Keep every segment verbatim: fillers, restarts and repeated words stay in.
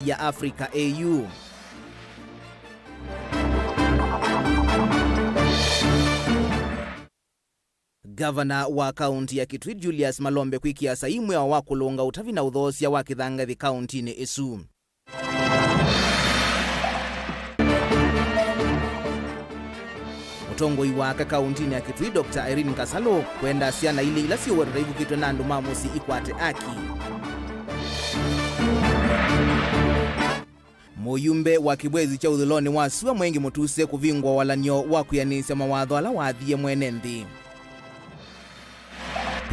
ya Africa A U. Ngavana wa kaunti ya Kitui Julius Malombe kwĩkĩa saii mwĩao wa kũlũnga ũtavi na ũthoosya wa kĩthangathi kauntinĩ ĩsu. Mũtongoi wa aka kauntinĩ ya Kitui, Doctor Irene Kasalu, kwenda syana ilĩ ila syĩwetwa ta ivukĩtwe na andũ ma mũsyĩ ikwate aki. Mũyumbe wa kĩvwezi kya ũthũĩlonĩ wa sua Mwengi Mũtuse kũvingũa walany'o wa kwĩanĩsya mawatho ala wathie mwene nthĩ.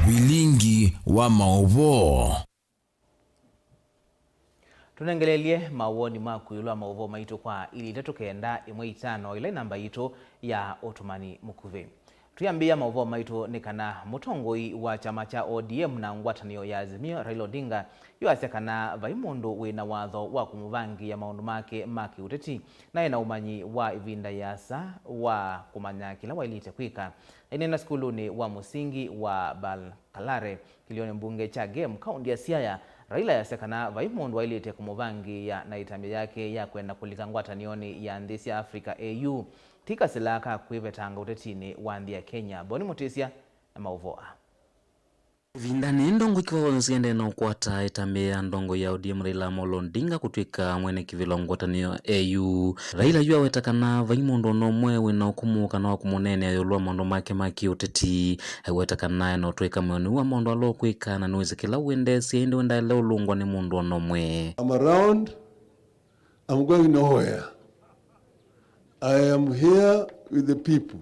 Vilingi wa maũvoo. Tũnengelelye mawoni maku ĩũlũ wa maũvoo maitũ kwa ilĩ itatũ kenda ĩmwe itano, ĩla ĩ namba yitũ ya ũtũmani mũkuvĩ. Twĩambĩĩa maũvoo maitũ nĩ kana mũtongoi wa kyama kya O D M na ngwatanĩo ya Azimio, Raila Odinga, yu asya kana vai mũndũ wĩ na watho wa kũmũvangĩĩa maũndũ make ma kĩũteti, na ena ũmanyi wa ĩvinda yĩasa wa kũmanya kĩla waĩlĩte kwĩka. Aineena sukulunĩ wa mũsingi wa Bal Kalare, kĩlĩonĩ mbunge kya Gem, kaunti ya Siaya, Raila yasya kana vai mũndũ waĩlĩte kũmũvangĩĩa na ĩtambya yake ya kwenda kũlika ngwatanĩonĩ ya nthĩ sya Africa A U. Ti kasila ka kwĩvetanga ũtetinĩ wa nthĩ ya Kenya. Boni Mũtĩsya na maũvoo aa. Ĩvindanĩ ndongoi kĩvathonĩ siendee na ũkwata ĩtambya ya ndongoi ya O D M Raila Amolo Odinga kũtw'ĩka mwene kĩvĩla ngwatanĩo A U. Raila yu aweta kana vai mũndũ ona ũmwe wĩ na ũkũmũ kana wa kũmũneenea ĩũlũ wa maũndũ make ma kĩũteti. Aiweta kana ena ũtw'ĩka mwĩoni wa maũndũ ala ũkwĩka na nĩwĩsĩ kĩla ũendeesye, ĩndĩ we ndaĩle ũlũngwa nĩ mũndũ ona ũmwe. I'm around, I'm going nowhere. I am here with the people.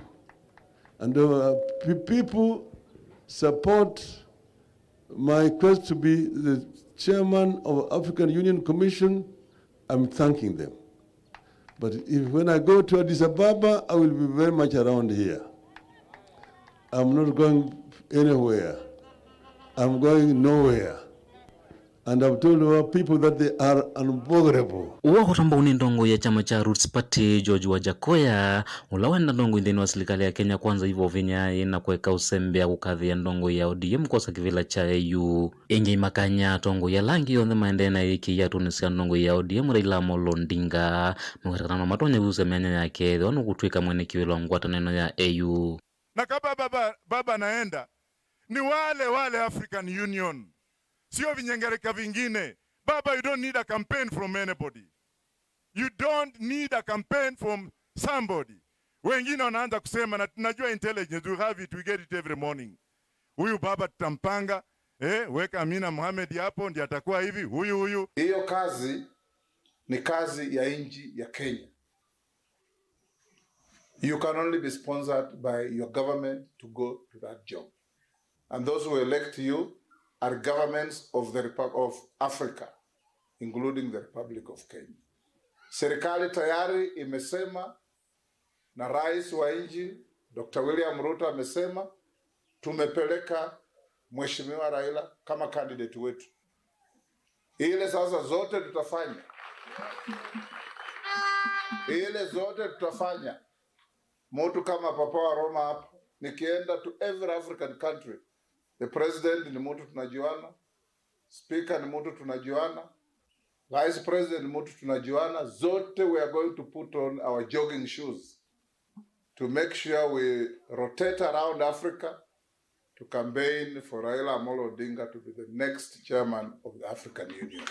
And uh, pe- people support my quest to be the chairman of African Union Commission. I'm thanking them. But if, when I go to Addis Ababa, I will be very much around here. I'm not going anywhere. I'm going nowhere. And I've told our people that they are unbothereable. Ũũ akotambau nĩ ndongoi ya kyama kya Roots Party, George Wajakoya, ũla wenda ndongoi nthĩnĩ wa silikalĩ ya Kenya Kwanza ĩvo vinya yĩna kũeka ũsembea kũkathĩĩa ndongoi ya O D M kwosa kĩvĩla kya A U. Ĩngĩ makanya atongoi ala angĩ onthe maendee na ĩkĩĩa atũnĩ sya ndongoi ya O D M Raila Amolo Odinga, maweta kana no matonya vyũsya myanya yake ethĩwa nũkũtw'ĩka mwene kĩvĩla wa ngwatanĩo ya A U. Na kama baba, baba anaenda, ni wale wale African Union, sio vinyengereka vingine. Baba, you don't need a campaign from anybody. You don't need a campaign from somebody. Wengine wanaanza kusema, na tunajua intelligence, we have it, we get it every morning. Huyu baba tutampanga, eh, weka Amina Mohamed hapo, ndiye atakuwa hivi, huyu, huyu. Hiyo kazi ni kazi ya nchi ya Kenya. You can only be sponsored by your government to go to that job. And those who elect you are governments of the Repub- of Africa, including the Republic of Kenya. Serikali tayari imesema, na rais wa nchi, Doctor William Ruto, amesema, tumepeleka Mheshimiwa Raila kama candidate wetu. Ile sasa zote tutafanya, ile zote tutafanya, mtu kama Papa wa Roma hapa, nikienda to every African country, the president ni mtu tunajuana, speaker ni mtu tunajuana, vice president ni mtu tunajuana, zote we are going to put on our jogging shoes to make sure we rotate around Africa to campaign for Raila Amolo Odinga to be the next chairman of the African Union.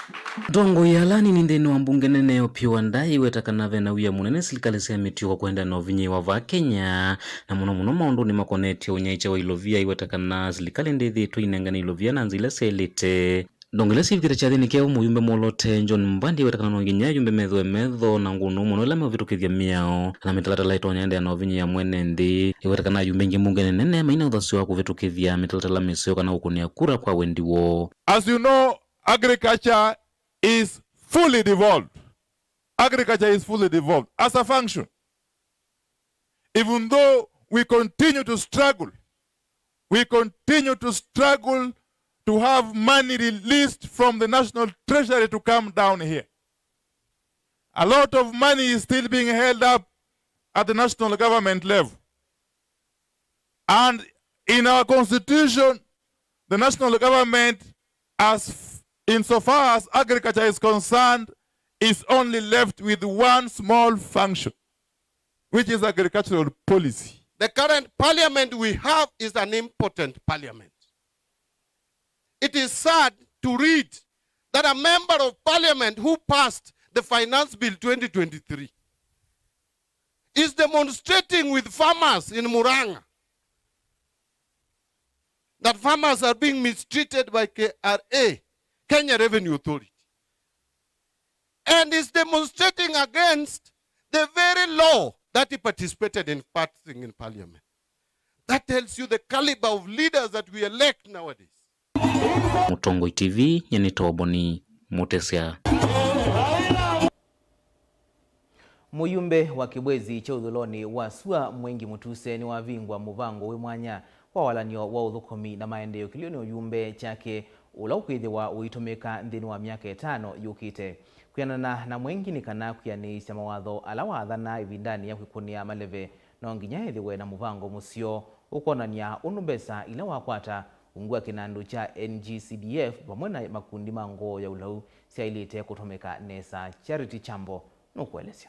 Atongoi ala anini nthĩnĩ wa mbunge nene Opiyo Wandayi aiweta kana ve na wia mũnene silikalĩ sya mĩtuo kwenda na ũvinyĩĩwa va Kenya, na mũno mũno maũndũnĩ makonetye ũnyaĩĩkya wa ilovia. Aiweta kana silikalĩ ndĩthĩĩtwe ĩinengane ilovia na nzĩa ila syaĩlĩte. Ndongoi ila syĩvithĩte kyathĩnĩ kĩu, mũyumbe Mwolote John Mbadi aweta kana no nginya ayumbe methĩwe metho na ngũnũ mũno ĩla meũvĩtũkĩthya mĩao, kana mĩtalatala ĩtonya ĩendea na ũvinyĩĩa mwene nthĩ. Ĩweta kana ayumbe aingĩ mbungenĩ nene maina ũthasyo wa kũvĩtũkĩthya mĩtalatala mĩseo kana kũkũnĩa kura kwa wendi woo. As you know, agriculture is fully devolved. Agriculture is fully devolved as a function. Even though we continue to struggle, we continue to struggle to have money released from the national treasury to come down here. A lot of money is still being held up at the national government level. And in our constitution, the national government, as f- insofar as agriculture is concerned, is only left with one small function, which is agricultural policy. The current parliament we have is an impotent parliament. It is sad to read that a member of parliament who passed the Finance Bill twenty twenty-three is demonstrating with farmers in Murang'a that farmers are being mistreated by K R A, Kenya Revenue Authority, and is demonstrating against the very law that he participated in passing in parliament. That tells you the caliber of leaders that we elect nowadays. Mũtongoi T V, nyie nĩ Toboni Mũtesya. Mũyumbe wa kĩvwezi kya ũthũlonĩ wa sua Mwengi Mũtuse nĩwavingwa mũvango wĩ mwanya wa walany'o wa ũthũkũmi na maendeeo kĩlĩonĩ ũyumbe kyake ũla ũkwĩthĩwa ũitũmĩka nthĩnĩ wa myaka ĩtano yũkĩte. Kwĩanana na Mwengi nĩ kana kwĩanĩĩsya mawatho ala waathanaa ĩvindanĩ ya kwĩkũnĩa maleve, no nginya ethĩwe na mũvango mũseo ũkwonany'a ũndũ mbesa ila wakwata ungu wa kĩnandũ kya N G C D F vamwe na makundi ma ngoo ya ũlau syaĩlĩte kũtũmĩka nesa. Charity Chambo nũkũelesya.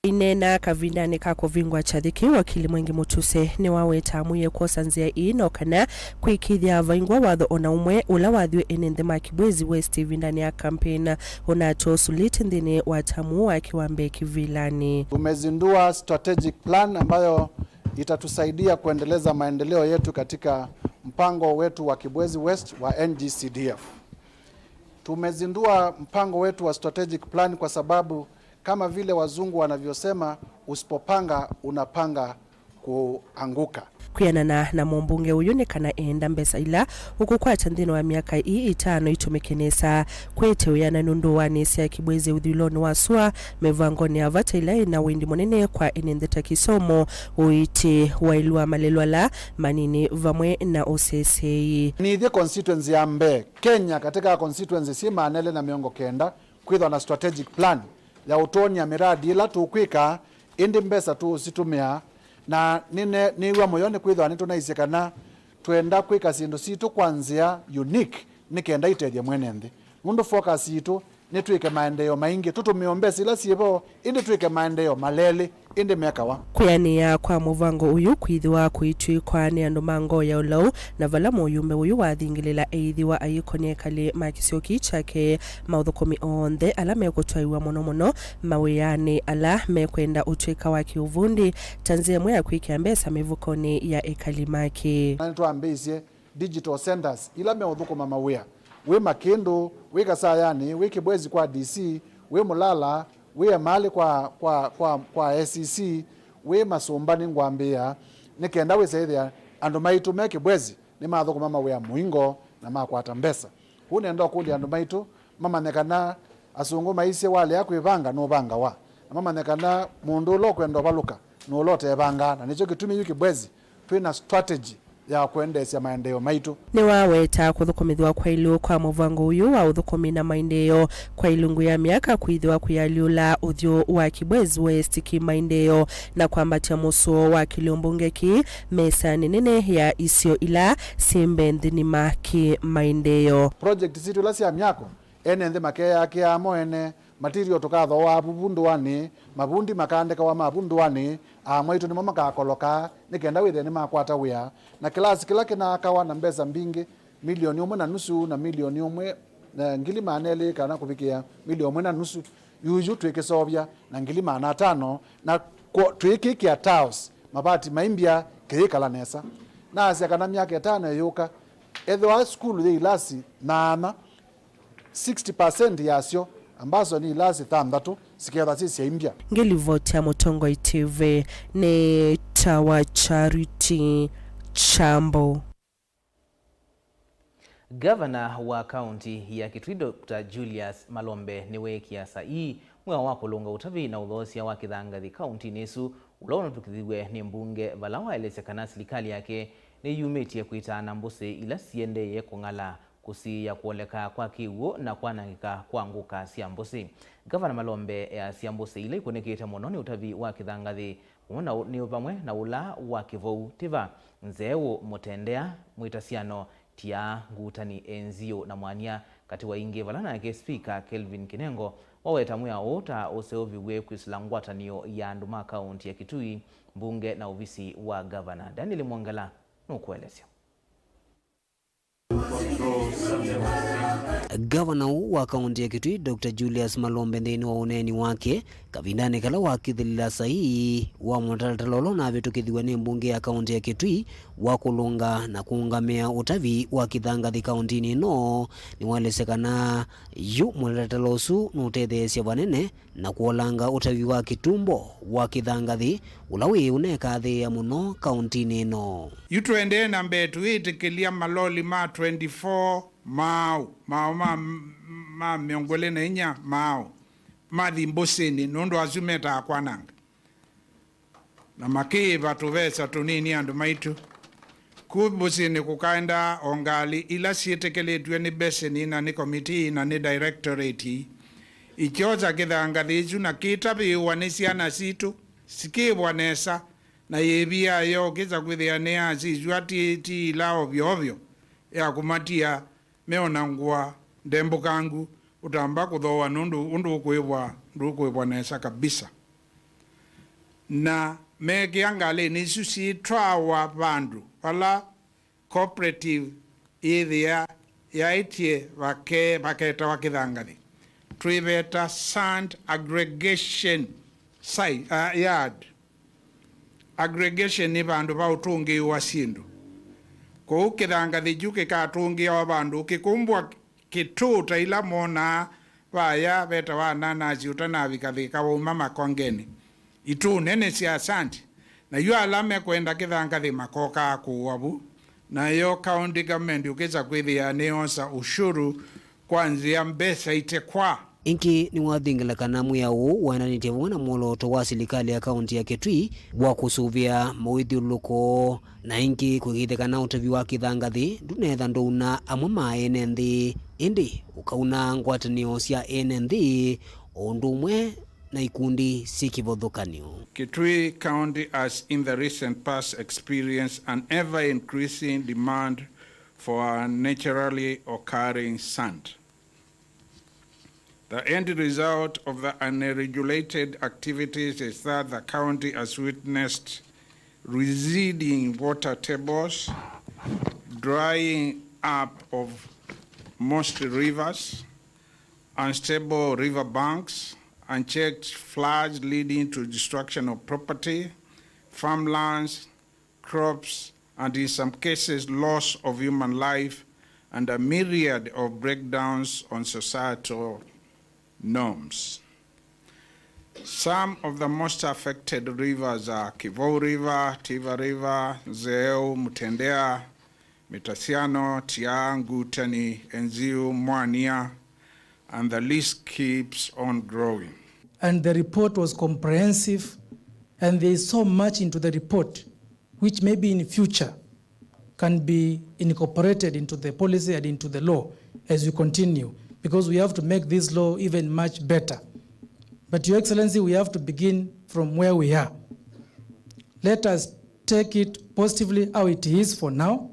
Aineena kavindanĩ ka kũvingwa kyathĩ kĩu, wakili Mwengi Mũtuse nĩwawetaa amwĩe kwosa nzĩa ĩĩ no kana kwĩkĩĩthya vaingwa watho o na ũmwe ũla wathiwe ene nthĩ ma Kibwezi West ĩvindanĩ ya campaign, ũnatwa ũsulĩte nthĩnĩ wa tamu wake wa mbee kĩvilanĩ. Tumezindua strategic plan ambayo itatusaidia kuendeleza maendeleo yetu katika mpango wetu wa Kibwezi West wa N G C D F. Tumezindua mpango wetu wa strategic plan kwa sababu, kama vile wazungu wanavyosema, usipopanga unapanga kuanguka. Kwĩanana na mũmbunge ũyũ, nĩ kana eenda mbesa ila ũkũkwata nthĩnĩ wa myaka ii ĩtano itũmĩke nesa kwĩte wĩananu ndũanĩ sya Kibwezi ũthũlonĩ wa sua, mĩvangonĩ ya vata ĩla ĩna wĩndi mũnene kwa ene nthĩ ta kĩsomo, ũiiti, waĩlu wa malelũ ala manini, vamwe na ũseseei. Nĩ ithyĩ constituency ya mbee Kenya katika constituency syĩ maana elĩ na mĩongo kenda kwĩthwa na strategic plan ya ũtwony'a mĩradi ĩla tũkwĩka, ĩndĩ mbesa tũũsitũmĩa. Na nĩne-, nĩw'a mũyo nĩ kwĩthwa nĩtũnaisye kana twenda kwĩka syĩndũ sitũ kwa nzĩa unique nĩ kenda itethye mwene nthĩ. Nũndũ focus yitũ nĩ twĩke maendeeo maingĩ, tũtũmĩe o mbesa ila syĩ vo, ĩndĩ twĩke maendeeo malelĩ, ĩndĩ mekawa. Kwĩanĩa kwa mũvango ũyũ kwĩthĩwa kũitwĩkwa nĩ andũ ma ngoo ya ũlau, na vala mũyumbe ũyũ wathingĩlĩla eĩthĩwa ayĩkony'a ekalĩ ma kĩsio kĩĩ kyake maũthũkũmi onthe ala mekũtwaĩwa mũno mũno mawĩanĩ ala mekwenda ũtw'ĩka wa kĩũvundi ta nzĩa ĩmwe ya kwĩkĩa mbesa mĩvukonĩ ya ekalĩ make. Na nĩtwambĩĩsye digital centers ila meũthũkũma mawĩa. Wĩ Makĩndũ, wĩ Kasayanĩ, wĩ Kĩbwezi kwa D C, wĩ Mũlala, wĩ Emalĩ kwa, kwa, kwa, kwa S E C, wĩ Masũmba nĩngwambĩĩa, nĩ kenda wĩse ĩthĩa andũ maitũ me Kĩbwezi nĩmathũkũma mawĩa mũingo na makwata mbesa. Kwoou nenda ũkũlya andũ maitũ mamanye kana asũngũ maisye walea kwĩvanga nũvangawa, na mamanye kana mũndũ ũla ũkwenda ũvalũka nĩ ũla ũtevangaa, na nĩkyo kĩtumi yu Kĩbwezi twĩ na strategy ya kũendeesya maendeeo maitũ. Nĩwaweta kũthũkũmĩthw'a kwaĩlu kwa mũvango ũyũ wa ũthũkũmi na maendeeo kwa ilungu ya myaka kwĩthĩwa kũialyũla ũthyũ wa Kibwezi West kĩmaendeeo na kwambatya mũsuo wa kĩlĩo mbunge kĩĩ mesanĩ nene ya isio ila syĩ mbee nthĩnĩ ma kĩmaendeeo. Project sitũ ila sya myako, ene nthĩ makeyakĩaa mo ene, material tũkathooaa vuvu ndũanĩ, mavundi makaandĩkawa ma vu ndũanĩ, aa maitũ nĩmo makakolokaa nĩ kenda wĩthĩe nĩmakwata wĩa, na kĩlasi kĩla kĩnaakawa na mbesa mbingĩ, milioni ũmwe na nusu na milioni ũmwe na ngili maana elĩ kana kũvikĩa milioni ũmwe na nusu, yuyu twĩkĩseũvya na ngili maana atano, na kwo-, twĩkĩkĩa tiles, mavati maimbya, kĩyĩkala nesa. Naasya kana myaka ĩtano ĩyũka, ethĩwa sukulu yĩ ilasi nyaanya, sixty percent yasyo, ambazo nĩ ilasi thanthatũ, sikethwa syĩ syaimbya. Ngĩlivoti ya Mũtongoi T V, nĩ tawa Charity Chambo. Gavana wa kaunti ya Kitui, Doctor Julius Malombe, nĩweekĩa saii mwĩao wa kũlũnga ũtavĩ na ũthoosya wa kĩthangathĩ kauntinĩ ĩsu, ũla ũnatũkĩthiw'e nĩ mbunge, vala waelesya kana silikalĩ yake nĩyumĩtye kwĩtaana mbũsĩ ila siendee kũng'ala kũsiĩĩa kwoleka kwa kĩw'ũ na kwanangĩka kwa ngũka sya mbũsĩ. Gavana Malombe easya mbũsĩ ila ikũnĩkĩte mũno nĩ ũtavĩ wa kĩthangathĩ, vamwe na ũ-, nĩ vamwe na ũla wa Kĩvou, Tiva, Nzeeũ, Mũtendea, Mwĩtasyano, Tiaa, Ngutani, Enzio na Mwania, Katĩ wa ingĩ, vala nake Spika Kelvin Kinengo waweta mwĩao ũũ ta ũseũviw'e kwĩsĩla ngwatanĩo ya andũ ma kaũntĩ ya Kitui, mbunge na ovisi wa ngavana. Daniel Mwongela nũkũelesya. Ngavana ũũ wa kaũntĩ ya Kitui, Doctor Julius Malombe, nthĩnĩ wa ũneeni wake kavindanĩ kala wakĩthĩlĩla saii wa mũtalatala ũla ũnavĩtũkĩthiw'e nĩ mbunge ya kaũntĩ ya Kitui wa kũlũnga na kũũngamĩa ũtavi wa kĩthangathĩ kaũntĩnĩ ĩno, nĩwaelesya kana yu mũtalatala ũsu nũtetheesya vanene na kũolanga ũtavi wa kĩtumbo wa kĩthangathĩ, ũla wĩ ũnekathĩĩa mũno kaũntĩnĩ ĩno. Yu tũendee na mbee, tũyĩtĩkĩlya maloli ma twenty-four maaũ, maaũ ma, ma mĩongo ĩlĩ na inya maaũ, mathi mbũsĩnĩ, nũndũ asu metaa kwananga. Na makĩĩva tũvesa tũnini andũ maitũ. Ku mbũsĩnĩ kũkaendaa o ngalĩ ila syĩtĩkĩlĩtw'e nĩ mbeseni na nĩ komitii na nĩ directorate ii. Ikyosa kĩthangathĩ ĩsu na kĩtavĩĩwa nĩ syana sitũ, sikĩĩvwa nesa, na yĩvi yayo ũkĩsa kwĩthĩa nĩyasisw'a ti, ti ila ovyo ovyo ya kũmatia meona ngũa ndembũkangu, ũtamba kũthooa nũndũ ũndũ ũkwĩvwa, ndũkwĩvwa nesa kabisa. Na mekĩa ngalĩnĩ isu syĩtwawa vandũ vala cooperative yĩthĩa yaĩtye vake-, vaketawa kĩthangathĩ. Twĩveta sand aggregation site, uh, yard. Aggregation nĩ vandũ va ũtũngĩĩo wa syĩndũ. Kũu kĩthangathĩ kyu kĩkatũngĩawa vandũ kĩkũmbwa kĩtũũta ila monaa vaya vetawa ananasi ũtanavika Thĩka wauma Makongeni. Itũũ nene sya Asante. Na yu ala mekwenda kĩthangathĩ makokaa kũũa vu. Nayo county government ũkĩsa kwĩthĩa nĩyosa ũshuru kwa nzĩa mbesa ite kwa. Ĩngĩ nĩwathingĩla kana mwĩao ũũ waendanĩtye vamwe na mwolooto wa silikalĩ ya kaũntĩ ya Kitui wa kũsũvĩa mawĩthyũlũlũko, na ĩngĩ kũĩkĩĩthya kana ũtavi wa kĩthangathĩ ndũneetha ndũuna amwe ma ene nthĩ, ĩndĩ ũkauna ngwatanĩo sya ene nthĩ o ũndũ ũmwe na ikundi syĩ kĩvathũkany'o. Kitui County has in the recent past experienced an ever-increasing demand for our naturally occurring sand. The end result of the unregulated activities is that the county has witnessed receding water tables, drying up of most rivers, unstable river banks, unchecked floods leading to destruction of property, farmlands, crops, and in some cases, loss of human life, and a myriad of breakdowns on societal norms. Some of the most affected rivers are Kivou River, Tiva River, Nzeu, Mutendea, Mitasiano, Tia, Nguteni, Enziu, Mwania, and the list keeps on growing. And the report was comprehensive, and there is so much into the report which maybe in future can be incorporated into the policy and into the law as we continue, because we have to make this law even much better. But Your Excellency, we have to begin from where we are. Let us take it positively how it is for now.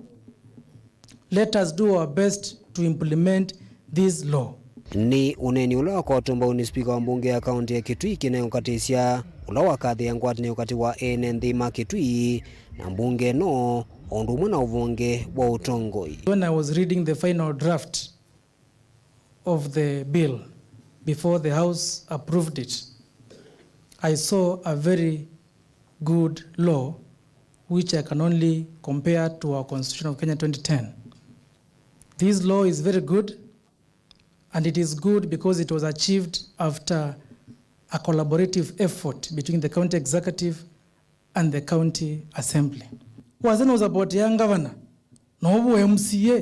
Let us do our best to implement this law. Nĩ ũneeni ũla wakwatwa mbau nĩ spika wa mbunge ya kaũntĩ ya Kitui Kinengo Katisya, ũla wakathĩĩa ngwatanĩo katĩ wa ene nthĩ ma Kitui na mbunge ĩno, o ũndũ ũmwe na ũvonge wa ũtongoi. When I was reading the final draft of the bill before the House approved it, I saw a very good law which I can only compare to our Constitution of Kenya twenty ten. This law is very good, and it is good because it was achieved after a collaborative effort between the county executive and the county assembly. Wasya nũsapotia ngavana, na ũvũa M C A,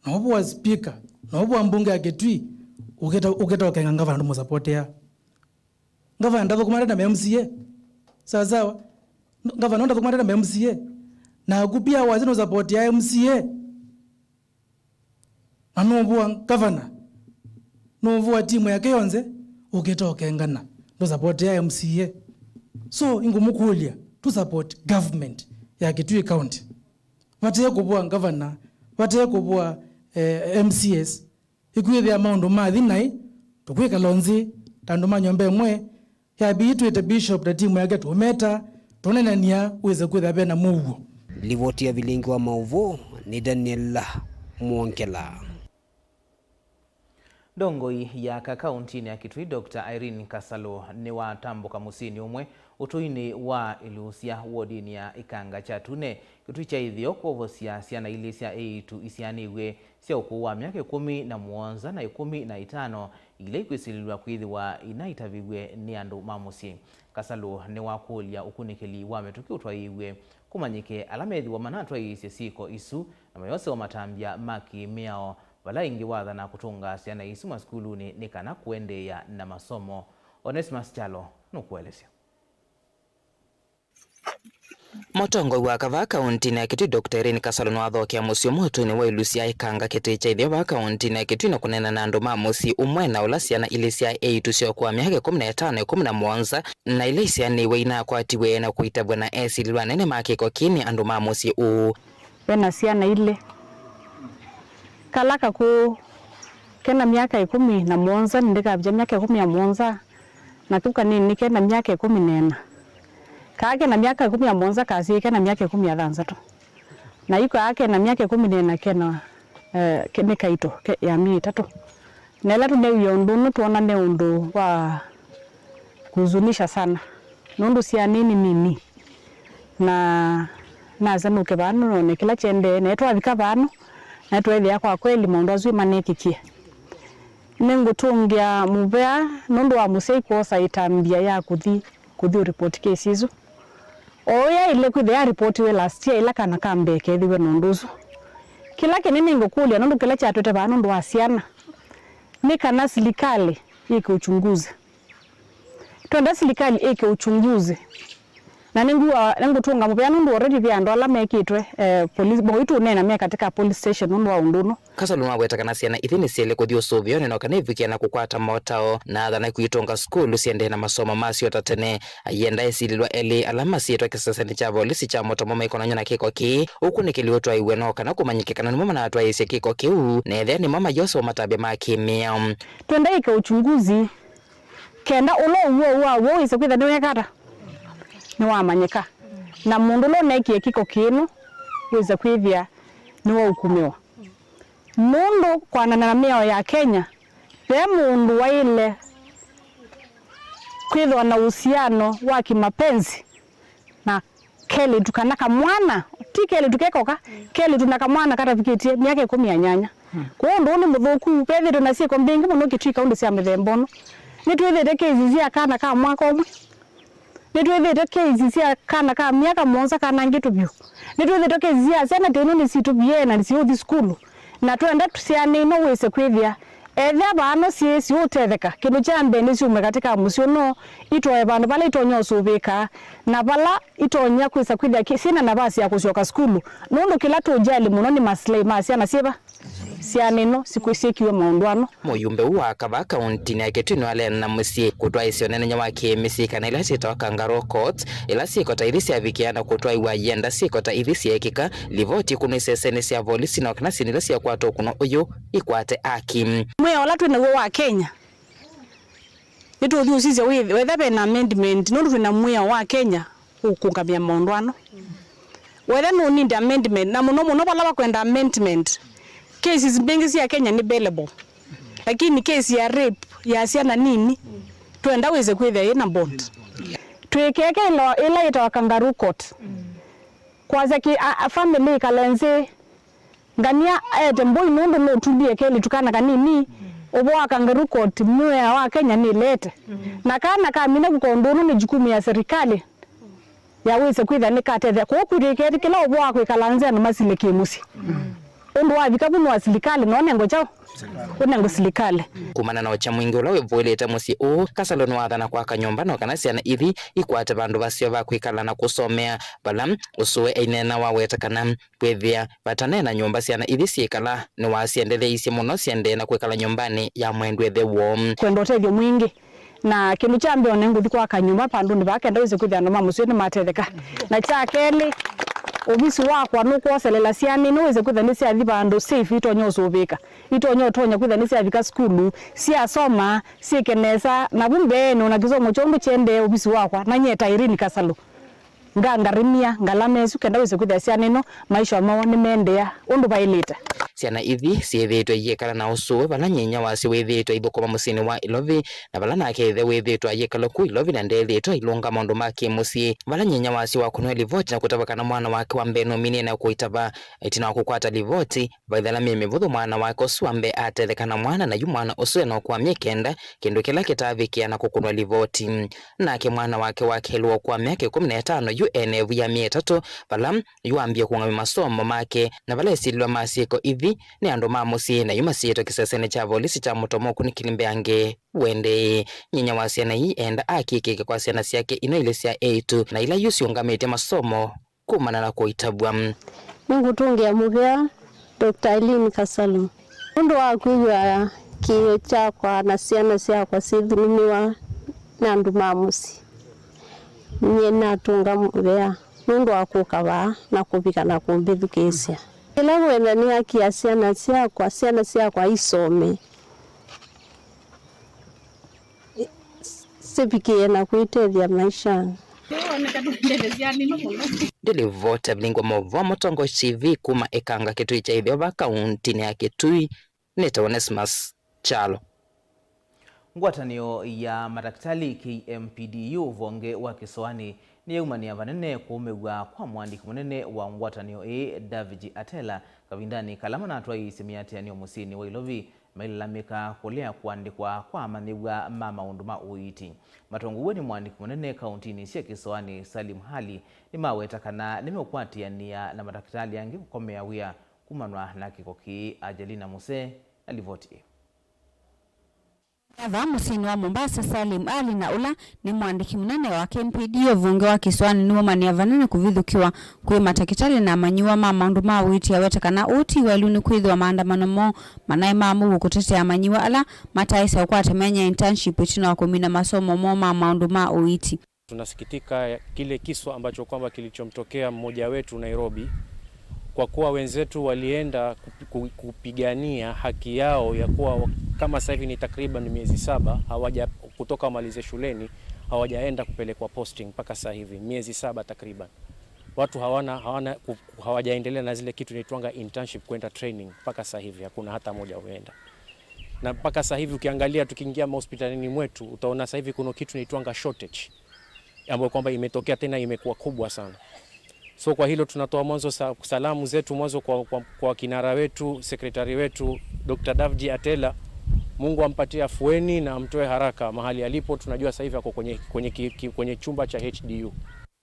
na ũvũa speaker, na ũvũa mbunge ya Kitui, ũkĩta, ũkĩta ũkenga ngavana ndũmũsapotia. Ngavana ndathũkũmanĩte na M C A. Sawa sawa. Ngavana ndathũkũmanĩte na M C A. Naku pia wasya nũsapotia M C A. Na nũvũa ngavana, nũvũa timu yake yonthe, ũkĩta ũkengana, ndũsapotea M C A. So, ingũmũkũlya, tu support government ya Kitui County. Vate kũvũa ngavana, vate kũvũa, eh, M C As, Ĩkwĩthĩa maũndũ mathi naĩ, tũkwĩkala nzĩ ta andũ ma nyũmba ĩmwe, yambĩĩe twĩte Bishop na timu yake tũũmeta, tũnenany'a wĩse kwĩthĩa ve na mũuo. Livoti ya vilingi wa maũvoo nĩ Daniel Mwongela. Ndongoi ya aka kaũntĩnĩ ya Kitui, Doctor Irene Kasalu, nĩwatambũka mũsyĩnĩ ũmwe ũtũinĩ wa Ĩlusya, wodinĩ ya Ĩkanga kya Tune, Kitui kya Ĩtheo, kwovosya syana ilĩ sya eĩtu isyaanĩw'e sya ũkũũ wa myaka ĩkũmi na mũonza na ĩkũmi na ĩtano, ila ikwĩsilĩlw'a kwĩthĩwa inaitavĩw'e nĩ andũ ma mũsyĩ. Kasalu nĩwakũlya ũkunĩkĩli wa mĩtũkĩ ũtwaĩĩw'e kũmanyĩke ala methĩwa manatwaĩĩsye syĩko isu na mayosewa matambya ma kĩ-mĩao, vala ĩngĩ wathana kũtũnga syana isu masukulunĩ nĩ kana kũendeea na masomo. Onesmus Kyalo nũkũelesya. Mũtongoi wa aka vaa kaũntĩnĩ ya Kitui, Doctor Irene Kasalu, nĩwathokea mũsyĩ ũmwe ũtũinĩ wa Ĩlusya, Ĩkanga, Kitui kya Ĩtheo vaa kaũntĩnĩ ya Kitui na kũneena na andũ ma mũsyĩ ũmwe na ũla syana ilĩ sya eĩtu sya ũkũũ wa myaka ĩkũmi na ĩtano, ĩkũmi na mũonza, na ila isyaanĩw'e inakwatiwe na kũitavw'a na esilĩlwa anene ma kĩko kĩĩ nĩ andũ ma mũsyĩ ũũ. Ve na syana ilĩ. Kala kakũũ ke na myaka ĩkũmi na mũonza, nĩndĩkavika myaka ĩkũmi na mũonza, na kau kanini ke na myaka ĩkũmi na ĩna. Kaa ke na myaka ĩkũmi na mũonza kasyai ke na myaka ĩkũmi na thanthatũ. Na yu kaa ke na myaka ĩkũmi na ĩna ke na, eh, ke, nĩ kaito ke, ya myei ĩtatũ. Na ĩla tũneewie ũndũ ũno, twoona nĩ ũndũ wa kũhuzunisha sana, nũndũ syana nĩ nini. Na nasa nũke vano none kĩla kyendee, na twavika vano, na tweethĩa kwa kweli maũndũ asu manekĩkie. Nĩngũtũngĩa mũvea nũndũ wa mũsyai kwosa ĩtambya ya kũthi, kũthi ũripoti kesi ĩsu. O ũyaĩle kwĩthĩa yaripootiwe last year, ĩla kana ka mbee keethĩwe na ũndũ ũsu. Kĩla kĩnene nĩngũkũlya, nũndũ kĩla kyatwete vaa nũndũ wa syana, nĩ kana silikalĩ yĩke uchunguzi. Twenda silikalĩ ĩke uchunguzi. Na nĩngwĩwa, nĩngũtũnga mũvea nũndũ already ve andũ ala mekĩtwe, eh, police, mawĩtũneena me katika police station nũndũ wa ũndũ ũno. Kasalu nĩwaweta kana syana ithi nĩsyaĩle kũthi ũsũvĩonĩ no kana ivikie na kũkwata motao, na athana kwĩtũnga sukulu siendee na masomo masyo ta tene. Ayenda esilĩlwa elĩ ala masyĩtwe kĩsesenĩ kya volisi kya Motomo maikonany'a na kĩko kĩĩ, ũkunĩkĩli ũtwaĩwe no kana kũmanyĩke kana nĩmo manatwaĩĩsye kĩko kĩu, na ethĩa nĩmo mayosewa matambya ma kĩmĩao. Twenda ĩke uchunguzi, kenda ũla ũw'o wa w'o wĩse kwĩthĩa nĩweka ata? Nĩwamanyĩka. Na mũndũ ũla ũneekie kĩko kĩno wĩse kwĩthĩa nĩwaũkumĩwa. Nũndũ kwanana na mĩao ya Kenya, ve mũndũ waĩle kwĩthĩwa na uhusiano wa kimapenzi na kelĩtu kana kamwana, ti kelĩtu kekoka, kelĩtu na kamwana katavikĩtye myaka ĩkũmi na nyanya. Kwoou ũndũ ũũ nĩ mũthũku, vethĩtwe na syĩko mbingĩ mũno Kitui kaũndũ sya mĩthemba ĩno. Nĩtwĩthĩte kesi sya kana ka mwaka ũmwe. Nĩtwĩthĩte kesi sya kana ka myaka mũonza kana ngĩtũ vyũ. Nĩtwĩthĩte kesi sya syana tene nĩsitũvie na nĩsiũthi sukulu. Na twenda syana ino wĩse kwĩthĩa, ethĩa vano syĩ siũtetheka, kĩndũ kya mbee nĩsyume katika mũsyĩ ũno, itoe vandũ vala itonya ũsũvĩĩka, na vala itonya kwĩsa kwĩthĩa ki-, syĩna navasi ya kũsyoka sukulu, nũndũ kĩla tũjali mũno nĩ masilai ma syana syĩva? Syana ino sikwĩ syĩkiwe maũndũ ano. Mũyumbe ũũ wa aka vaa kaũntĩnĩ ya Kitui nĩwaleana na mũsyĩ kũtwaĩsya ũnenany'a wa kĩ-mĩsyĩ kana ila syĩtawa kangaroo court, ila syĩko ta ithi syavikĩa na kũtwaĩwa yenda syĩko ta ithi syeekĩka, livoti ĩkũnwe isesenĩ sya volisi no kana syĩndũ ila syakwata ũkũno ũyũ ikwate aki. Mwĩao ũla twĩ naw'o wa Kenya, nĩtũũthi ũsisya wĩ-, wetha ve na amendment, nũndũ twĩ na mwĩao wa Kenya ũkũngamĩa maũndũ ano. Wetha no need amendment, na mũno mũno vala vakwenda amendment, cases mbingĩ sya Kenya nĩ bailable. Lakini case ya rape ya syana nini, twenda wĩse kwĩthĩa yĩ na bond. Twĩkeke ĩla, ĩla yĩtawa kangaroo court. Kwasya ki, a, a family ĩkale nzĩ, ngania ete mbũi nũndũ nũtumbie kelĩtu kana kanini, ũvoo wa kangaroo court, mwĩao wa Kenya nĩlete. Na kana kamina kũka ũndũ ũno nĩ jukumu ya serikali ya wĩse kwĩthĩa nĩkatethya. Kwoou kwitũ ĩketĩkĩla ũvoo wa kwĩkala nzĩ andũ masile kĩ mũsyĩ. Ũndũ wavika vu nĩ wa silikalĩ, no nengo kyaũ? Ũnengo silikalĩ. Kumana na ũkya mwingĩ ũla wĩvũĩlĩte mũsyĩ ũũ, Kasalu nĩwathana kwaka nyũmba no kana syana ithi ikwate vandũ vaseo va kwĩkala na kũsomea, vala ũsũe aineena waweta kana kwĩthĩa vataneena nyũmba syana ithi syĩkala, nĩwasyendetheeisye mũno syendee na kwĩkala nyũmbanĩ ya mwendwa ĩthe woo. Kwenda ũtethyo mwingĩ. Na kĩndũ kya mbee, o na ngũthi kwaka nyũmba vandũnĩ vaa kenda wĩse kwĩthĩa andũ ma mũsyĩ nĩmatetheka. Na kya kelĩ, Ovisi wakwa nũkwoselela syana ino wĩse kwĩtha nĩsyathi vandũ safe, itonya ũsũvĩka, itonya ũtonya kwĩtha nĩsyavika sukulu, syasoma, syĩke nesa, na vu mbeenĩ ona kĩsomo kyoo ũndũ kyendee ovisi wakwa, na nyie ta Irene Kasalu, nga ngarimia ngalama ĩsu kenda wĩse kwĩthĩa syana ino maisha moo nĩmeendeea ũndũ vaĩlĩte. Syana ithi syĩthĩĩtwe iyĩkala na ũsũwe vala nyinya wasyo wĩthĩĩtwe aithũkũma mũsyĩnĩ wa Ilovi, na vala nake ĩthe wĩthĩĩtwe ayĩkala ku Ilovi na ndethĩĩtwe ailũnga maũndũ ma kĩ-mũsyĩ. Vala nyinya wasyo wakũnwa livoti na kũtavw'a kana mwana wake wa mbee nũminie na kũitava, ĩtina wa kũkwata livoti, vaithela mĩĩ mĩvũthũ mwana wake ũsu wa mbee atetheka na mwana, na yu mwana ũsu ena ũkũa myei kenda, kĩndũ kĩla kĩtaavikĩa na kũkũnwa livoti. Nake mwana wake wa kelĩ wa ũkũa myaka ĩkũmi na ĩtano yu ena ĩvu ya myei ĩtatũ, vala yu wambie kũũngamya masomo make, na vala esilĩlwa ma syĩko ithi nĩ andũ ma mũsyĩ, na yu masyĩtwe kĩsesenĩ kya volisi kya Mũtomo kũnikili mbeange. Wendee nyinya wa syana ii enda akĩkĩke kwa syana syake ino ilĩ sya eĩtu, na ila yu siũngamĩtye masomo kumana na kũitavw'a. Nĩngũtũngĩa mũvea Doctor Eileen Kasalu nũndũ wa kwĩw'a kĩĩo kyakwa na syana syakwa syĩthũlũmĩwa nĩ andũ ma mũsyĩ. Nyie natũnga mũvea nũndũ wa kũka vaa na kũvika na kũmbĩthukĩĩsya. Ĩla ngwenda nĩ haki ya syana syakwa, syana syakwa isome, sivikĩe na kwĩtethya maishanĩ. Ndĩlivota vilingwa maũvoo Mũtongoi T V kuma Ĩkanga, Kĩtui kya Ĩtheo, va kauntinĩ ya Kĩtui. Nĩtawa Onesmus Kyalo. Ngwatanĩo ya matakĩtalĩ K M P D U ũvonge wa Kĩsoanĩ nĩyaumanĩa vanene kũũmĩw'a kwa mũandĩki mũnene wa ngwatanĩo ĩĩ, Davji Atela, kavindanĩ kala manatwaĩĩsye mĩatĩanĩo mũsyĩnĩ wa Ilovi mailalamĩka kũlea kũandĩkwa kwa amanyĩw'a ma maũndũ ma ũiiti. Matongow'e nĩ mũandĩki mũnene kauntinĩ sya Kĩsoanĩ, Salim Ali, nĩmaweta kana nĩmeũkwatĩanĩa na matakĩtalĩ angĩ kũkomea wĩa kumanwa na kĩko kĩĩ. Angelina Muse na livoti ĩĩ. Vaa mũsyĩnĩ wa Mombasa, Salim Ali, na ũla nĩ mũandĩki mũnene wa K M P D ũvonge wa Kĩsoanĩ nĩwaumanĩa vanene kũvithũkĩwa kwĩ matakĩtalĩ na amanyĩw'a ma maũndũ ma ũiiti, aweta kana ũũ ti waĩlu nĩkwĩthĩwa maandamano moo manaĩ ma mũuo kũtetea amanyĩw'a ala mataaĩsa kũkwata myanya ya internship ĩtina wa kũmina masomo moo ma maũndũ ma ũiiti. Tunasikitika ya kile kiswa ambacho kwamba kilichomtokea mmoja wetu Nairobi, kwa kuwa wenzetu walienda kupi-, ku-, kupigania haki yao ya kuwa wa-, kama sasa hivi ni takriban miezi saba hawaja-, kutoka wamalize shuleni, hawajaenda kupelekwa posting mpaka sasa hivi, miezi saba takriban. Watu hawana, hawana ku-, ku-, hawajaendelea na zile kitu inaitwanga internship, kwenda training, mpaka sasa hivi hakuna hata mmoja huenda. Na mpaka sasa hivi ukiangalia, tukiingia mahospitalini mwetu, utaona sasa hivi kuna kitu inaitwanga shortage, ambayo kwamba imetokea tena, imekuwa kubwa sana. So kwa hilo tunatoa mwanzo sa-, salamu zetu mwanzo kwa, kwa, kwa kinara wetu, secretary wetu, Doctor Davji Atela. Mungu ampatie afueni na amtoe haraka mahali alipo. Tunajua sasa hivi ako kwenye, kwenye ki-, ki-, kwenye chumba cha H D U.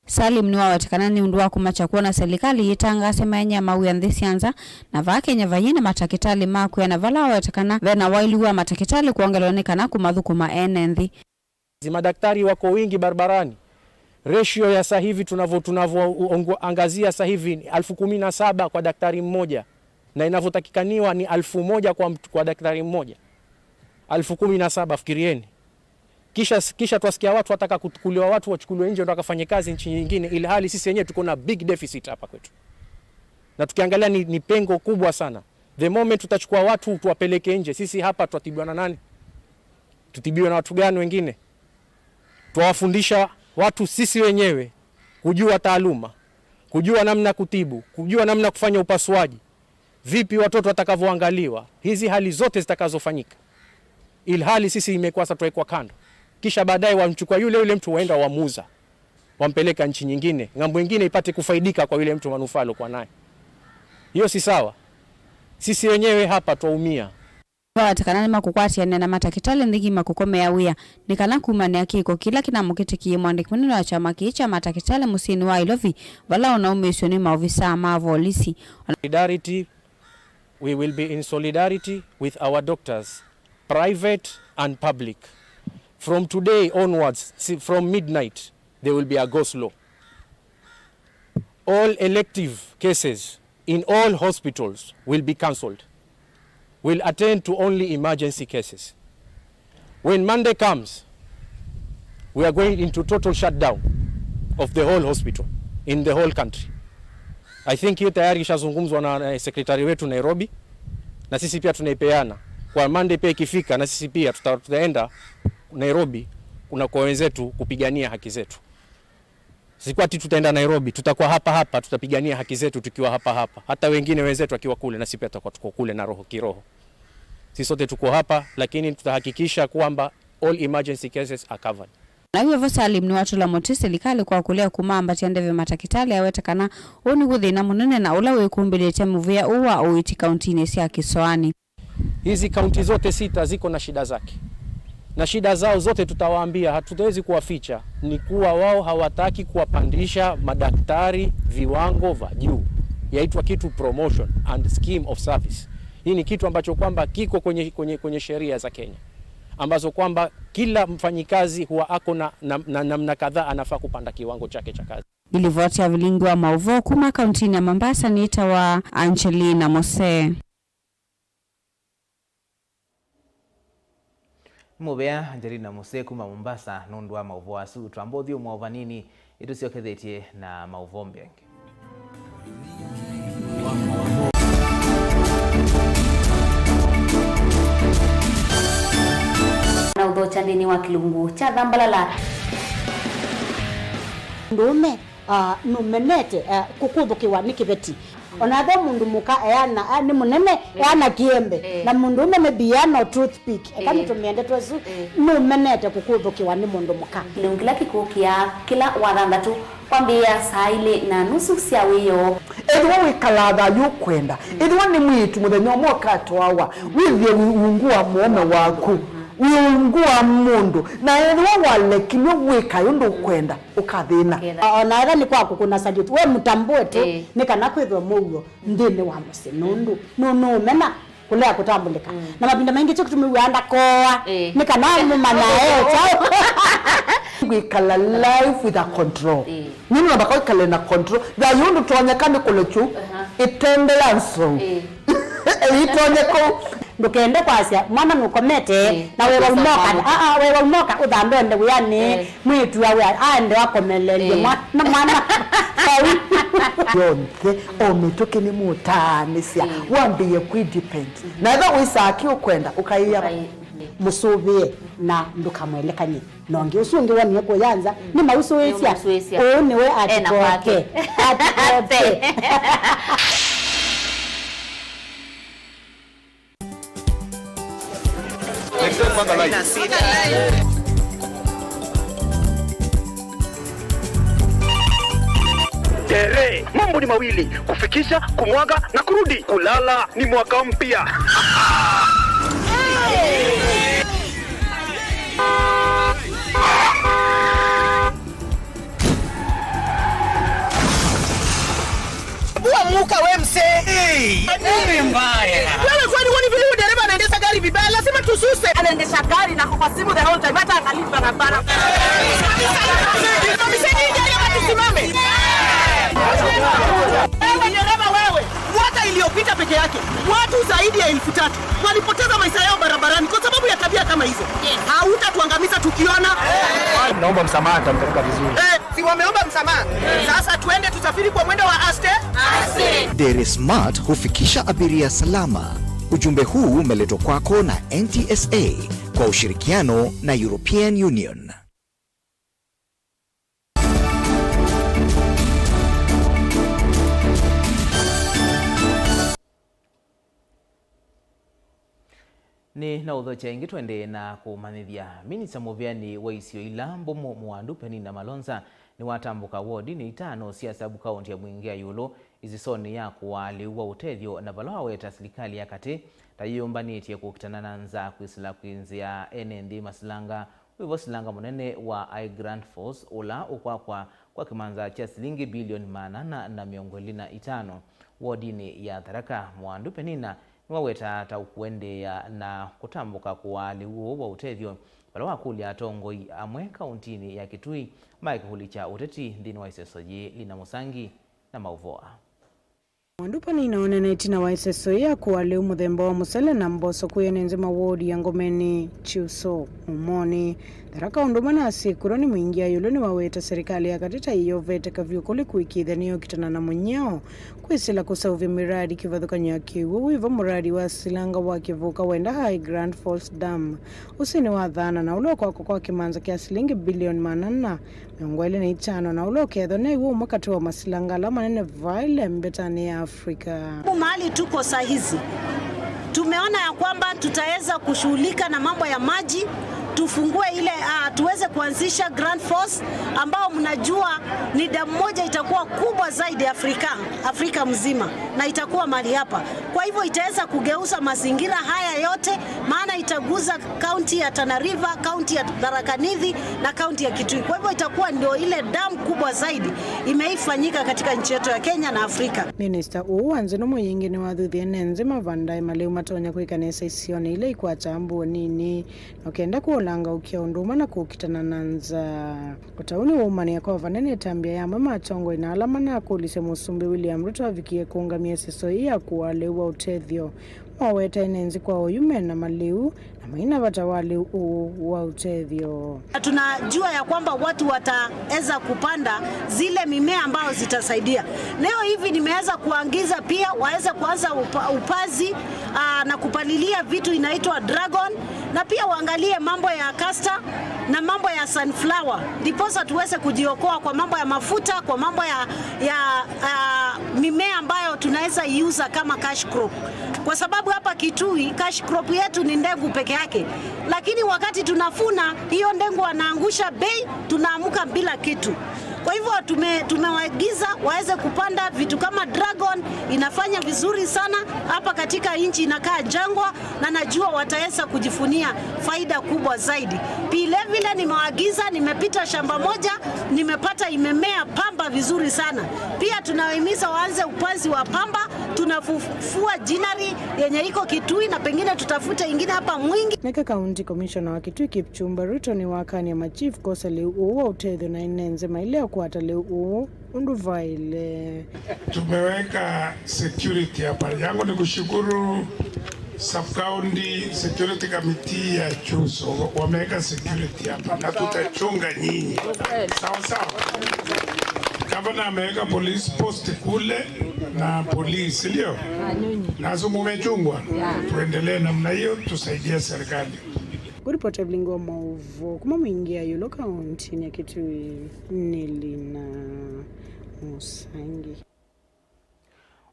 Salim nĩwaweta kana nĩ ũndũ wa kũmakya kwona silikalĩ yĩtangaasya maenea ma wĩa nthĩ sya nza, na vaa Kenya vaiĩ na matakĩtalĩ ma kwĩana vala waweta kana ve na waĩlu wa matakĩtalĩ kwongelwa nĩ kana kũmathũkũma ene nthĩ. Madaktari wako wingi barabarani. Ratio ya sasa hivi tunavyo-, tunavyoangazia sasa hivi ni elfu kumi na saba kwa daktari mmoja, na inavyotakikaniwa ni elfu moja kwa mtu, kwa daktari mmoja. Elfu kumi na saba, fikirieni. Kisha, kisha twasikia watu wataka kuchukuliwa, watu wachukuliwe nje, ndo wakafanye kazi nchi nyingine, ili hali sisi wenyewe tuko na big deficit hapa kwetu. Na tukiangalia ni, ni pengo kubwa sana. The moment tutachukua watu tuwapeleke nje, sisi hapa twatibiwa na nani? Tutibiwe na watu gani wengine? Twawafundisha watu sisi wenyewe kujua taaluma, kujua namna kutibu, kujua namna kufanya upasuaji, vipi watoto watakavyoangaliwa, hizi hali zote zitakazofanyika, ilhali sisi imekuwa sasa tuwekwa kando, kisha baadaye wamchukua yule yule mtu, waenda wamuuza, wampeleka nchi nyingine, ng'ambo ingine ipate kufaidika kwa yule mtu manufaa aliokuwa naye. Hiyo si sawa. Sisi wenyewe hapa twaumia. Vaweta kana nĩmakũkwatĩanĩa na matakĩtalĩ nthĩ ngima kũkomea wĩa nĩ kana kumanĩa kĩko kĩla kĩnamũkĩtĩkĩie mwandĩki mũnene wa kyama kĩĩ kya matakĩtalĩ mũsyĩnĩ wa Ilovi, vala ũnaumĩĩsw'e nĩ maovisaa ma volisi. Solidarity, we will be in solidarity with our doctors, private and public. From today onwards, si-, from midnight, there will be a go slow. All elective cases in all hospitals will be cancelled. We'll attend to only emergency cases. When Monday comes, we are going into total shutdown of the whole hospital in the whole country. I think hiyo tayari ishazungumzwa na, na secretary wetu Nairobi, na sisi pia tunaipeana. Kwa Monday pia ikifika, na sisi pia tuta-, tutaenda Nairobi, kuna kwa wenzetu kupigania haki zetu. Si kwa ati tutaenda Nairobi, tutakuwa hapa hapa, tutapigania haki zetu tukiwa hapa hapa. Hata wengine wenzetu wakiwa kule, na sisi pia tutakuwa tuko kule na roho kiroho. Sisi sote tuko hapa, lakini tutahakikisha kwamba all emergency cases are covered. Na wĩvo Salim nĩwatũla mũtĩ silikalĩ kwa kũlea kũmambatya ndeve matakĩtalĩ, aweta kana ũu nĩw'o thĩna mũnene na ũla wĩkumbĩlĩte mũvĩa ũũ wa ũiiti kauntinĩ sya Kĩsoani. Hizi kaunti zote sita ziko na shida zake, na shida zao zote tutawaambia, hatuwezi kuwaficha. Ni kuwa wao hawataki kuwapandisha madaktari viwango vya juu, yaitwa kitu promotion and scheme of service. Hii ni kitu ambacho kwamba kiko kwenye, kwenye, kwenye sheria za Kenya, ambazo kwamba kila mfanyikazi huwa ako na, na, na namna kadhaa anafaa kupanda kiwango chake cha kazi. Nĩ livoti ya vilingi wa maũvoo kuma kauntinĩ ya Mombasa nĩtawa Angelina Mose. Nĩ mũvea Angelina Mose kuma Mombasa nũndũ wa maũvoo asu. Twamba ũthyũmũa o vanini, ĩtũsyokethetye na maũvoo mbee angĩ. Na ũthokya nthĩnĩ wa kĩlungu kya Thambalala. Mũndũũme, ah, nũmenete, ah, kũkũthũkĩwa nĩ kĩveti. Ona ethĩwa mũndũ mũka eana, ah, nĩ mũnene, eana kĩembe. Eh. Na mũndũũme maybe eana o toothpick. Eka, eh, nĩtũmĩe ndeto ĩsu, eh, nũmenete kũkũthũkĩwa nĩ mũndũ mũka. Kĩlungu kĩla kĩkũkĩa kĩla wathanthatũ kwambĩĩa saa ilĩ na nusu sya wĩoo. Ethĩwa wĩkalaa thayũ ũkwenda, ethĩwa nĩ mwĩĩtu mũthenya ũmwe ũkatwawa, wĩthĩe wĩ ungu wa mũũme waku, wĩ ungu wa mũndũ, na ethĩwa walekilw'e wĩkae ũndũ ũkwenda, ũkathĩna. Ũkethĩa. O na ethĩwa nĩ kwa kũkũna salute, we mũtambũe tu, ĩĩ, nĩ kana kwĩthwe mũuo nthĩnĩ wa mũsyĩ, nũndũ nũ-, nũũmena kũlea kũtambũlĩka. Mm. Na mavinda maingĩ kyo kĩtumi wĩaa ndakoa, ĩĩ, nĩ kana mũmanya e kyaũ. Kwĩkala life with a control. Ĩĩ. Nĩ namba kwĩkale na control. Thayũ ndũtonyeka nĩ kũlekyu, aha, ĩtendea nzou. Ĩĩ. Ĩitonyeka. Ndũkende kwasya mwana nũkomete, ĩĩ, na wewa ũkosa umoka. Mwana. Ah, ah, wewa umoka ũthambe ende wĩanĩ. Ĩĩ. Mwĩĩtu awe aende akomelelye, ĩĩ, mwa-, na mwana. Vau. Yonthe, o mĩtũkĩ nĩmũtaanĩsya, ĩĩ, wambĩĩe kwĩdepend. Mhm. Na ethĩwa wĩsaa kĩ ũkwenda, ũkaĩa. Ũkaĩ-, mhm, mũsũvĩe na ndũkamwelekany'e. Na ũngĩ ũsu ũngĩ wonie kũya nza, mm, nĩ mausũĩsya. Nĩ mausũĩsya. Ũũ nĩwe. Ena atikoke. Kwake. Atikoke. Tere, mambo ni mawili, kufikisha, kumwaga na kurudi. Kulala ni mwaka mpya. Bua muka we mzee. Hey, ni mbaya. Wewe kwani huoni vile huyu dereva anaendesha gari vibaya? Lazima tususe. Anaendesha gari na kwa simu the whole time, hata angalii barabara. Tusimamishe hii gari ama tusimame? Wewe dereva wewe, mwaka iliyopita peke yake, watu zaidi ya elfu tatu walipoteza maisha yao barabarani kwa sababu ya tabia kama hizo. Yes. Hautatuangamiza tukiona. Naomba msamaha, nitampeleka vizuri. Eh, si wameomba msamaha? Sasa twende tusafiri kwa mwendo wa aste. Aste. Dere Smart hufikisha abiria salama. Ujumbe huu umeletwa kwako na N T S A kwa ushirikiano na European Union. Nĩ na ũthokya ĩngĩ twendee na kũmanyĩthya. Minista mũvĩanĩ wa isio ila mbũmũ Mũwandu Penina Malonza nĩwatambũka wodinĩ itano sya sub-county ya Mwingi ya Ĩũlũ isisonĩ ya kũaa lĩu wa ũtethyo, na vala waweta silikalĩ ya katĩ ta yĩyũmbanĩtye kũkitana na nzaa kwĩsĩla kwĩ nzĩa ene nthĩ masilanga. Wĩvo silanga mũnene wa I Grant Force, ũla ũkwakwa kwa kĩmanza kya silingi bilioni maana ana na mĩongo ĩlĩ na itano wodinĩ ya Tharaka, Mwandu Penina nĩwawetaa ta ũkũendeea na kũtambũka kũaa lĩu ũũ wa ũtethyo, vala wakũlya atongoi amwe kauntinĩ ya Kitui maekũlikya ũteti nthĩnĩ wa ĩseso yĩĩ. Lina Mũsangi na maũvoo aa. Mwandupani naonene ĩtina wa ĩseso ya kũa lĩu mũthemba wa mũsele na mboso kwĩ ene nzĩ ma wodi ya Ngomeni, Kyuso, Mumoni, Tharaka ũndũ ũmwe na Asikũlwa nĩ Mwingi Ayũlũ nĩwaweta serikali ya katĩ ta ĩyovete kavyũ kũlĩ kũĩkĩĩthya nĩyokitana na mũnyao kwĩsĩla kũseũvya mĩradi kĩvathũkany'o ya kĩw'ũ wĩvo mũradi wa silanga wa Kĩvũka Wenda High Grand Falls Dam. Ũsu nĩ wa thana na ũla ũkwakwa kwa kĩmanza kya silingi bilioni maana ana mĩongo ĩlĩ na itano na ũla ũkethwa new'o ũmwe katĩ wa masilanga ala manene vaĩle mbetanĩ ya Afrika. Mahali tuko saa hizi, tumeona ya kwamba tutaweza kushughulika na mambo ya maji, tufungue ile, ah, tuweze kuanzisha Grand Falls ambao mnajua ni damu moja itakuwa kubwa zaidi Afrika, Afrika mzima, na itakuwa mahali hapa. Kwa hivyo itaweza kugeuza mazingira haya yote, maana itaguza kaunti ya Tana River, kaunti ya Tharaka Nithi na kaunti ya Kitui. Kwa hivyo itakuwa ndio ile damu kubwa zaidi imeifanyika katika nchi yetu ya Kenya na Afrika. Minista ũũ wa nzĩ nũmũyĩngĩ nĩwathuthie ene nzĩ mavandae malĩu matonya kwĩka nesa isionĩ ila ikwataa mbũũ nini, na ũkenda kũũlanga ũkĩa ũndũ ũmwe na kũkitana na nzaa. Ũtau nĩwaumanie kwa vanene ĩtambya ya amwe ma atongoi na ala manakũlisye Mũsumbĩ William Ruto avikie kũũngamya ĩseso ĩĩ ya kũaa lĩu wa ũtethyo. Maweta ene nzĩ kwa oyu mena malĩu na maina vata wa lĩu ũũ wa ũtethyo. Tunajua ya kwamba watu wataweza kupanda zile mimea ambazo zitasaidia. Leo hivi nimeweza kuagiza pia waweze kuanza upa-, upazi, aa, na kupalilia vitu inaitwa dragon, na pia waangalie mambo ya castor na mambo ya sunflower, ndiposa tuweze kujiokoa kwa mambo ya mafuta, kwa mambo ya, ya, ah, mimea ambayo tunaweza iuza kama cash crop, kwa sababu hapa Kitui cash crop yetu ni ndengu peke yake, lakini wakati tunavuna hiyo ndengu wanaangusha bei, tunaamka bila kitu. Kwa hivyo tume-, tumewaagiza waweze kupanda vitu kama dragon, inafanya vizuri sana hapa katika nchi inakaa jangwa, na najua wataweza kujifunia faida kubwa zaidi. Vile vile nimewaagiza, nimepita shamba moja, nimepata imemea pamba vizuri sana. Pia tunawahimiza waanze upanzi wa pamba, tunafufua ginnery yenye iko Kitui na pengine tutafute ingine hapa Mwingi. Nake County Commissioner wa Kitui Kipchumba Ruto nĩwakanie ma chief kwosa lĩu ũũ wa ũtethyo na ene nzĩ maile ũkwata lĩu ũũ ũndũ vaĩle. Tumeweka security hapa. Yangu ni kushukuru Sub County Security Committee ya Kyuso, wameweka security hapa na tutachunga nyinyi. Sawa sawa. Gavana ameweka police post kule na polisi, ndio? Nasi mumechungwa. Tuendelee namna hiyo, tusaidie serikali. Kũripota vilingi wa maũvoo kuma Mwingi Ayũlũ kauntinĩ ya Kitui nĩ Lina Mũsangi.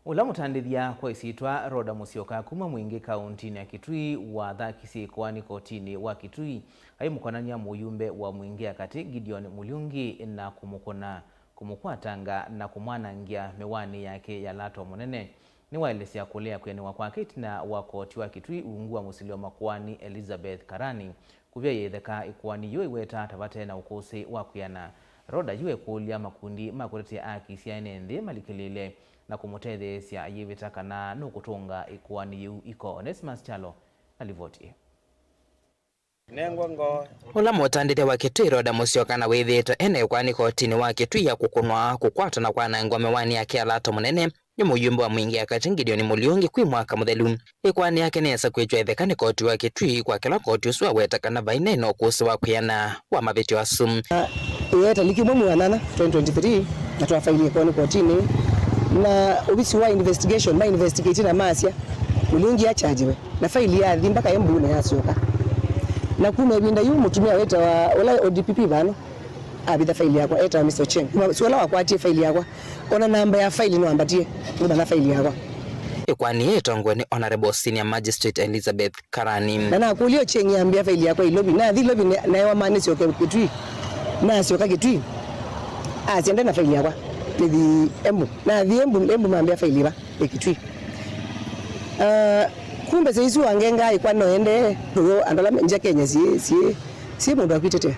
Ũla mũtandĩthya kwa ĩsyĩtwa Rhoda Mũsyoka kuma Mwingi kauntinĩ ya Kitui wathakisye ĩkoani kotinĩ wa Kitui aimũkonany'a mũyumbe wa Mwingi ya katĩ Gideon Mũlyungi na kũmũkũna, kũmũkwatanga na kũmwanangĩa mĩwaanĩ yake ya lato mũnene. Nĩwaelesya kũlea kwĩanĩwa kwake ĩtina wa koti wa Kitui ungu wa mũsili wa makoani Elizabeth Karani kũvya yĩtheka ĩkoani yĩu aiweta ta vate na ũkũsĩ wa kwĩana. Rhoda yu ekũlya makundi ma kũtetea aki sya ene nthĩ malikĩlĩĩle na kũmũtetheesya ayĩvĩta kana nũkũtũnga ĩkoani yĩu iko. Onesmus Kyalo na livoti ĩĩ. Nengwa ngoo. Ũla mũtandĩthya wa Kitui Rhoda Mũsyoka na wĩthĩĩtwe ene ĩkoani kotinĩ wa Kitui ya kũkũnwa, kũkwatwa na kwanangwa mĩwaanĩ yake ya lato mũnene nĩ mũyumbe wa Mwingi ya katĩ Gideon Mũlyungi kwĩ mwaka mũthelu. Ĩkoani yake nĩyesa kwĩtw'a ĩtheka nĩ koti wa Kitui kwa kĩla koti ũsu waweta kana vainaĩ na ũkũsĩ wa kwĩana wa mavĩtyo asu. Ĩyeta liki mwe mwei wa nana twenty twenty-three, na twafailie ĩkoani kotinĩ, na ovisi wa investigation ma investigate na masya Mũlyungi achargiwe. Na faili yathi mpaka Embu na yasyoka. Na kuma ĩvinda yu mũtumĩa wĩtawa ũla O D P P vano avitha faili yakwa, etawa Mister Ochieng. Kuma ũsu ũla wakwatie faili yakwa, ona namba ya faili nĩwambatie kũmanya faili yakwa. Ĩkoani yĩĩ ĩtongoe nĩ Honourable Senior Magistrate Elizabeth Karani. Na nakũlya Ochieng ambĩa faili yakwa ĩ Lovi. Nathi Lovi ne-, naewa ma nĩsyoke Kitui. Nasyoka Kitui. Asya nde na faili yakwa. Nĩthi Embu. Nathi Embu, Embu mambĩa faili va. Ĩ Kitui. Ah, kumbe sya isu wangengaa ĩkoani no ĩendee, nũndũ andũ ala me nja Kenya syĩ, syĩ, syĩ mũndũ akwĩtetea.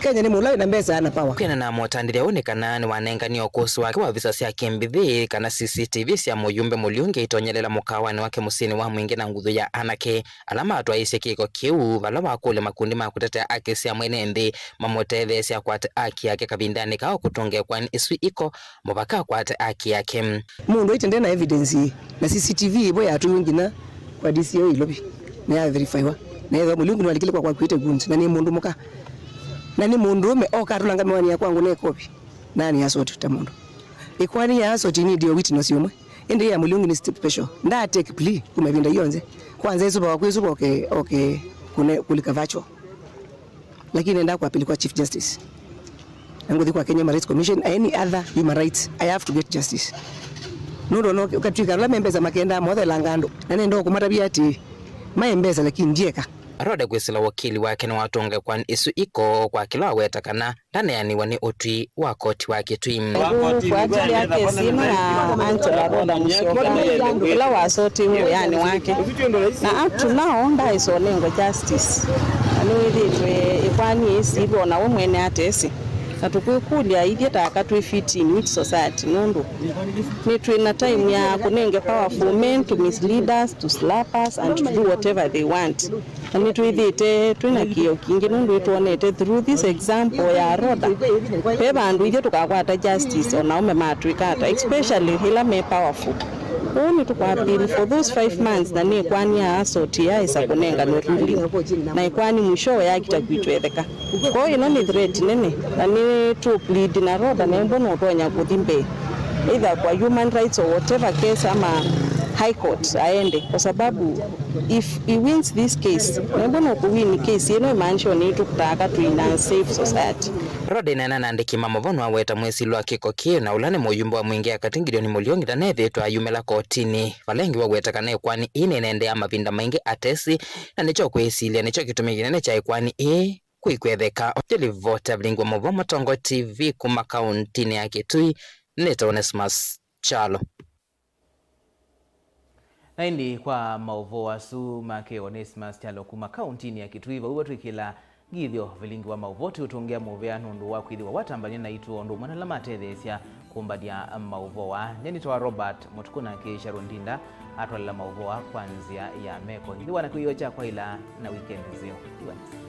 Kenya nĩ mũla wĩna mbesa na power. Kwĩanana na mũtandĩthya ũũ nĩ kana nĩwanenganie ũkũsĩ wake wa visa sya kĩmbithĩ kana C C T V sya mũyumbe Mũliungi itonyelela mũkawanĩ wake mũsyĩnĩ wa Mwingĩ na nguthu ya anake ala matwaĩĩsye kĩko kĩu, vala wakũlya makundi ma kũtetea aki sya mwene nthĩ mamũtetheesye akwate aki yake kavindanĩ kaa kũtũnga ĩkoani ĩsu iko mũvaka akwate aki yake. Mũndũ aite nde na evidence na C C T V ĩvo yatũiwe nginya kwa D C I Nairobi na ya verifywa na yethwa Mũliungi nĩwalikile kwa kwakuĩte goons na nĩ mũndũ mũka na nĩ mũndũũme oka atũlanga mĩwani ya kwangu na ĩkovi na nĩ assault ta mũndũ. Ĩkoani ya assault inĩndie witness ũmwe ĩndĩ ya Mũliungi nĩ special. Nda take plea kuma ĩvinda yonthe. Kwanza ĩsuva waku ĩsuva oke oke kũlika virtual. Lakini nenda kuapili kwa Chief Justice. Na ngũthi kwa Kenya Human Rights Commission, any other human rights, I have to get justice. Nũndũ no ũkatwika ala membesa makenda mothelanga andũ. Na nenda kũmatavia ati maembesa lakini ndieka. Rode kwĩsĩla wakili wake nĩwatũnga ĩkoani ĩsu iko kwa kĩla waweta kana ndaneanĩwa nĩ ũtwi wa koti wa kĩtwi. Kũfuatilia kesi ĩno ya Angela Rhoda Musyoka, ũla wasotiwe wĩanĩ wake. Na up to now, ndaĩsonengwa justice. Na nĩwĩthĩtwe ĩkoani ĩsilwa ona we mwene atesĩ. Na tũkwĩkũlya ithyĩ ta aka twĩ fit in which society, nũndũ nĩtwĩ na time ya kũnenge powerful men to mislead us, to slap us, and to do whatever they want. Na nĩtwĩthĩĩte twĩ na kĩĩo kingĩ nũndũ nĩtwonete through this example ya Rhoda, ve vandũ ithyĩ tũkakwata justice o na aũme matwĩka ata, especially ĩla me powerful. Kwoou nĩtũkũappeal for those five months na nĩ ĩkoani ya assault yaaĩsa kũnenganwe ruling, na ĩkoani mwishowe yakita kwitwetheka. Kwoou ĩno nĩ threat nene, na nĩtũ plead na Rhoda nembwa nũtonya kũthi mbee either kwa human rights or whatever case ama High Court aende, kwa sababu if he wins this case, nembwa nũkũwin case ĩno, imaanisha nĩtũkũtaka twĩ in a safe society. Rhoda ĩneena na andĩki ma maũvoo nĩwaweta mwĩsĩli wa kĩko kĩĩ, na ũla nĩ mũyumbe wa Mwingĩ ya Katĩ Gideon Mũliungi ndanethĩĩtwe ayumĩla kotinĩ, vala ĩngĩ waweta kana ĩkoani ĩĩ nĩnendeea mavinda maingĩ atesĩ, na nĩkyo kwĩsilya nĩkyo kĩtumi kĩnene kya ĩkoani ĩĩ kwĩkwetheka. Nĩ livoti ya vilingi wa maũvoo Mũtongoi T V kuma kauntinĩ ya Kitui, nĩtawa Onesmus Kyalo. Na ĩndĩ kwa maũvoo asu make Onesmus Kyalo kuma kauntinĩ ya Kitui, vau vatwĩkĩla ngithyo vilingi wa maũvoo, tũitũngĩa mũvea nũndũ wa kwĩthĩwa watambany'a naitũ o ũndũ ũmwe na ala matetheesya kũmbany'a maũvoo aa. Nyie nĩtawa Robert Mũtukũ, nake Sharon Ndinda atwalela maũvoo aa kwa nzĩa ya meko. Nthĩwa na kĩw'ũ kya kwaĩla na wikendi nzeo. Iwanĩsya.